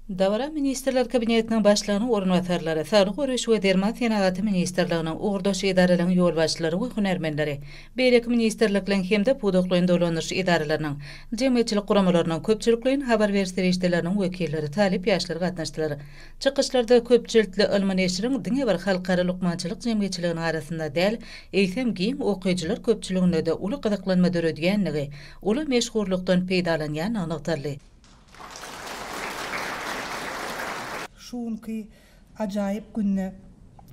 Dabara Ministrler Kabinetiniň Başlygynyň orunbasarlary, Saglygy goraýyş we derman senagaty ministrliginiň, ugurdaş edaralaryň ýolbaşçylary we hünärmenleri, beýleki ministrlikleriň hem-de pudaklaýyn dolandyryş edaralarynyň, jemgyýetçilik guramalarynyň, köpçülikleýin habar beriş serişdeleriniň wekilleri, talyp ýaşlar gatnaşdylar. Çykyşlarda köp jiltli ylmy neşiriň diňe bir halkara lukmançylyk jemgyýetçiliginiň arasynda däl, eýsem, giň okyjylar köpçüliginde-de uly gyzyklanma döredýändigi, uly meşhurlykdan peýdalanýandygy nygtaldy. Şu günki ajaýyp günde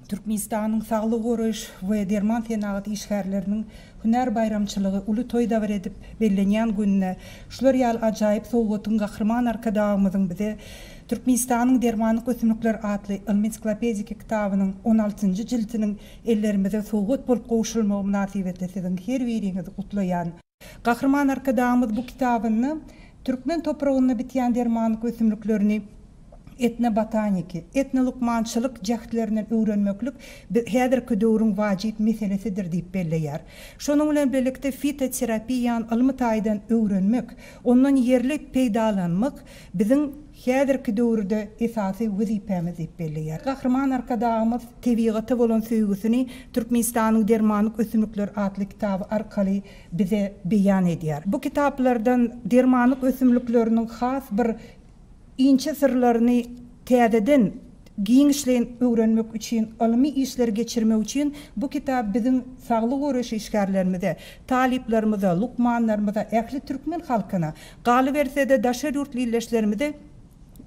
Türkmenistanyň saglygy goraýyş we derman senagaty işgärleriniň hünär baýramçylygy uly toý-dabara edip bellenýän günde şular ýaly ajaýyp sowgatyň Gahryman Arkadagymyzyň bize Türkmenistanyň dermanlyk ösümlikleri atly ylmy-ensiklopediki kitabynyň on altynjy jiltiniň ellerimize sowgat bolup gowşurylmagy mynasybetli siziň her biriňizi gutlaýan. Gahryman Arkadagymyz bu kitabynda türkmen topragynda bitýän dermanlyk ösümliklerini etnobotaniki, etnolukmançylyk jähtlerinden öwrenmeklik häzirki döwrüň wajyp meselesidir diýip belleýär. Şonuň bilen birlikde fitoterapiýany ylmy taýdan öwrenmek, ondan ýerli peýdalanmak biziň häzirki döwürde esasy wezipämiz diýip belleýär. Gahryman Arkadagymyz tebigata bolan söýgüsini Türkmenistanyň dermanlyk ösümlikleri atly kitaby arkaly bize beýan edýär. Bu kitaplardan dermanlyk ösümlikleriniň has bir inçe syrlaryny täzeden giňişleýin öwrenmek üçin, ylmy işleri geçirmek üçin bu kitap biziň saglygy goraýyş işgärlerimize, talyplarymyza, lukmanlarymyza, ähli türkmen halkyna, galyberse-de daşary ýurtly ildeşlerimize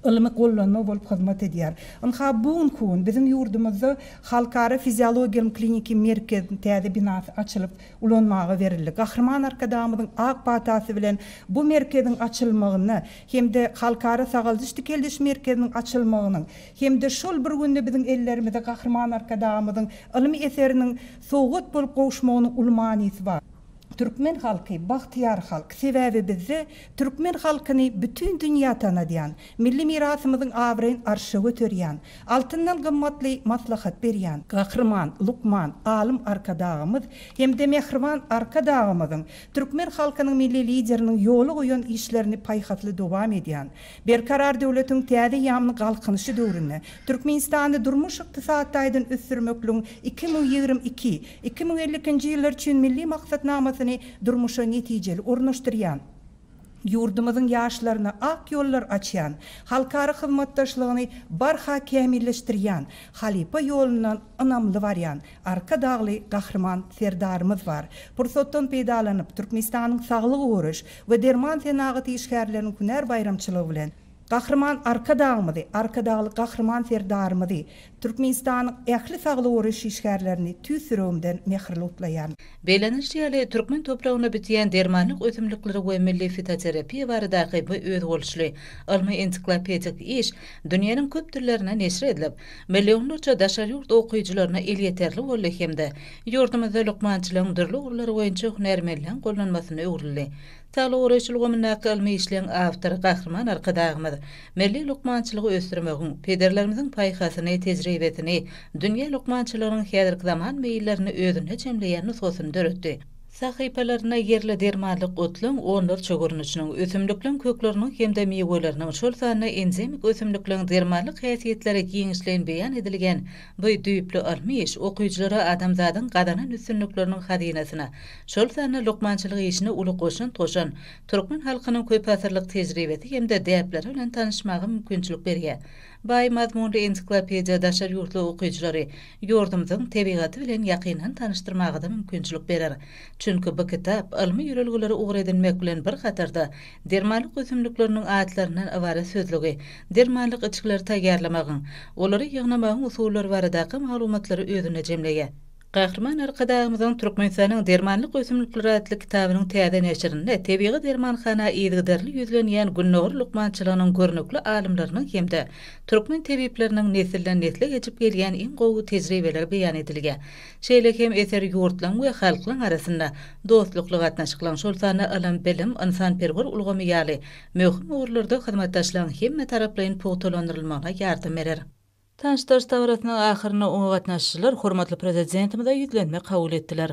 ylmy gollanma bolup hyzmat edýär. Ynha, bu günki gün biziň ýurdumyzda Halkara fiziologiýa ylym-kliniki merkeziniň täze binasy açylyp, ulanmaga berildi. Gahryman Arkadagymyzyň ak patasy bilen bu merkeziň açylmagynda hem-de Halkara sagaldyş-dikeldiş merkeziniň açylmagynyň hem-de şol bir günde biziň ellerimize Gahryman Arkadagymyzyň ylmy eseriniň sowgat bolup gowuşmagynyň uly manysy bar. Türkmen halky bagtyýar halk, sebäbi bizde türkmen halkyny bütin dünýä tanadýan, milli mirasymyzyň abraýyn arşa göterýän, altyndan gymmatly maslahat berýän Gahryman, lukman, alym Arkadagymyz hem-de mähriban Arkadagymyzyň, türkmen halkynyň Milli Lideriniň ýola goýan işlerini paýhasly dowam edýän, Berkarar döwletiň täze eýýamynyň Galkynyşy döwründe Türkmenistany durmuş-ykdysady taýdan ösdürmekligiň 2022, 2052-nji ýyllar üçin Milli maksatnamasyny durmuşa netijeli ornaşdyrýan, ýurdumyzyň ýaşlaryna ak ýollar açýan, halkara hyzmatdaşlygyny barha kämilleşdirýän, halypa ýolundan ynamly barýan Arkadagly Gahryman Serdarymyz bar. Pursatdan peýdalanyp, Türkmenistanyň saglygy goraýyş we derman senagaty işgärleriniň hünär baýramçylygy bilen, Gahryman Arkadagymyzy, Arkadagly Gahryman Serdarymyzy, Türkmenistanyň ähli saglygy goraýyş işgärlerini tüýs ýüregimden mähirli gutlaýaryn. Bellenilişi ýaly, türkmen topragynda bitýän dermanlyk ösümlikleri we milli fitoterapiýa baradaky bu özboluşly ylmy-ensiklopedik iş dünýäniň köp dillerinde neşir edilip, millionlarça daşary ýurt okyjylaryna elýeterli boldy hem-de ýurdumyzda lukmançylygyň dürli ugurlary boýunça hünärmenleň gollanmasyna öwrüldi. Saglygy goraýyş ulgamyndaky ylmy işleň awtory Gahryman Arkadagymyz milli lukmançylygy ösdürmegiň, pederlerimiziň paýhasyny, tejribesini, dünýä lukmançylygynyň häzirki zaman meýillerini özünde jemleýän nusgasyny döretdi. Sahypalarynda ýerli dermanlyk otlaň onlarça görnüşiniň, ösümlikleň kökleriniň hem-de miweleriniň, şol sanda endemik ösümlikleň dermanlyk häsiýetleri giňişleýin beýan edilgen bu düýpli ylmy iş okyjylara adamzadyň gazanan üstünlikleriniň hazynasyna, şol sanda lukmançylyk işine uly goşant goşan türkmen halkynyň köpasyrlyk tejribesi hem-de däpleri bilen tanyşmaga mümkinçilik berýär. Baý mazmunly ensiklopediýa daşary ýurtly okyjylary ýurdumyzyň tebigaty bilen ýakyndan tanyşdyrmaga-da mümkinçilik berer. Çünki bu kitap ylmy ýörelgeleri ugur edinmek bilen bir hatarda, dermanlyk ösümlikleriniň atlaryndan ybarat sözlügi, dermanlyk içgileri taýýarlamagyň, olary ýygnamagyň usullary baradaky maglumatlary özünde jemleýär. Gahryman Arkadagymyzyň Türkmenistanyň dermanlyk ösümlikleri atly kitabynyň täze neşirinde tebigy dermanhana yzygiderli ýüzlenýän gündogar lukmançylygynyň görnükli alymlarynyň hem-de türkmen tebipleriniň nesilden-nesle geçip gelýän iň gowy tejribeleri beýan edilýär. Şeýle hem eser ýurtlaryň we halklaryň arasynda dostlukly gatnaşyklaryň, şol sanda ylym-bilim, ynsanperwer ulgamy ýaly möhüm ugurlarda hyzmatdaşlygyň hemmetaraplaýyn pugtalandyrylmagyna ýardam berer. Tanyşdyryş dabarasynyň ahyrynda oňa gatnaşyjylar hormatly Prezidentimize ýüzlenme kabul etdiler.